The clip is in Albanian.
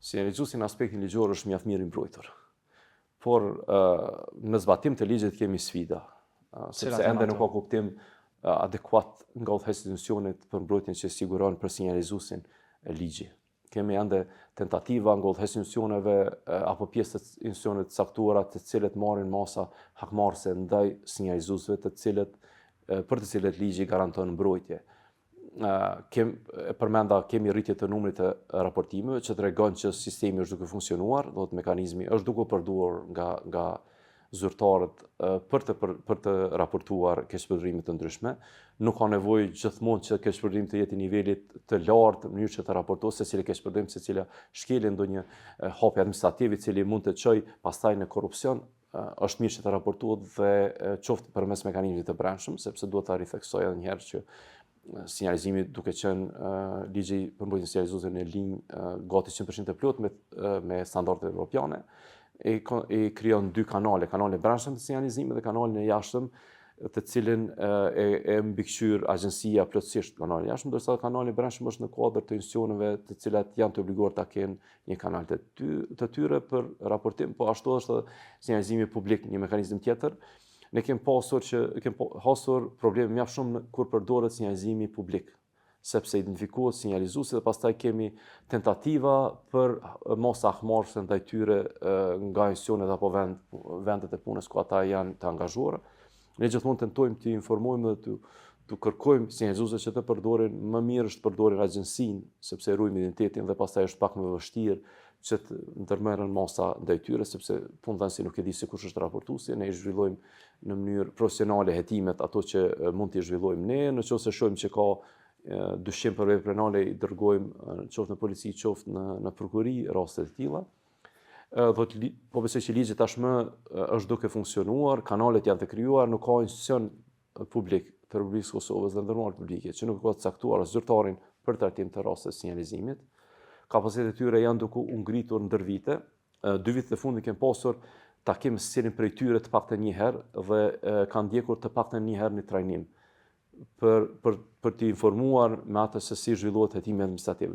Sinjalizuesi në aspektin ligjor është mjaft mirë i mbrojtur. Por në zbatim të ligjit kemi sfida, sepse ende nuk ka kuptim adekuat nga udhëheqësit e institucionit për mbrojtjen që siguron për sinjalizuesin ligji. Kemi ende tentativa nga udhëheqësit e institucioneve apo pjesë të institucioneve të caktuara, të cilët marrin masa hakmarrëse ndaj sinjalizuesve të cilët për të cilët ligji garanton mbrojtje. E përmenda, kemi rritje të numrit të raportimeve, që tregon që sistemi është duke funksionuar, do të mekanizmi është duke përdorur nga zyrtarët për të raportuar keqpërdorime të ndryshme. Nuk ka nevojë gjithmonë që keqpërdorimi të jetë i nivelit të lartë në mënyrë që të raportohet secili keqpërdorim, secila shkelje, ndonjë hapje administrativ i cili mund të çojë pastaj në korrupsion, është mirë që të raportohet dhe qoftë përmes mekanizmit të brendshëm, sepse duhet ta ritheksoj edhe një herë që sinjalizimi, duke qenë ligji për mbrojtjen sinjalizuesve në linjë gati 100% të plotë me standardet evropiane, i krijon dy kanale, kanalin e brendshëm të sinjalizimit dhe kanalin e jashtëm, të cilin e mbikëqyr agjencia plotësisht, kanalin e jashtëm, ndërsa kanali i brendshëm është në kuadër të institucioneve, të cilat janë të obliguar ta kenë një kanal të tyre për raportim. Po ashtu është edhe sinjalizimi publik, një mekanizëm tjetër. Ne kemi hasur probleme mjaft shumë kur përdoret sinjalizimi publik, sepse identifikohet sinjalizuesi dhe pastaj kemi tentativa për masa hakmarrëse ndaj tyre nga institucionet apo vendet e punës ku ata janë të angazhuar. Ne gjithmonë tentojmë të informojmë dhe të kërkojmë sinjalizuesve që të përdorin, më mirë është të përdorin agjencinë, sepse ruajmë identitetin dhe pastaj është pak më vështirë që të ndërmerren masa ndaj tyre, sepse punëdhënësi nuk e di se kush është raportuesi. Ne i zhvillojmë në mënyrë profesionale hetimet, ato që mund t'i zhvillojmë ne. Në qoftë se shohim që ka dyshim për vepër penale, i dërgojmë qoftë në polici, qoftë në prokurori raste të tilla. Dhe po besoj që ligji tashmë është duke funksionuar, kanalet janë të krijuar, nuk ka institucion publik të Republikës së Kosovës dhe ndërmarrje publike që nuk ka të caktuar zyrtarin për trajtim të rasteve të sinjalizimit. Kapacitetet e tyre janë duke u ngritur ndër vite. 2 vitet e fundit kemi pasur takim secilin prej tyre të paktën një herë dhe kanë ndjekur të paktën një herë një trajnim për të informuar me atë se si zhvillohet hetimi administrativ.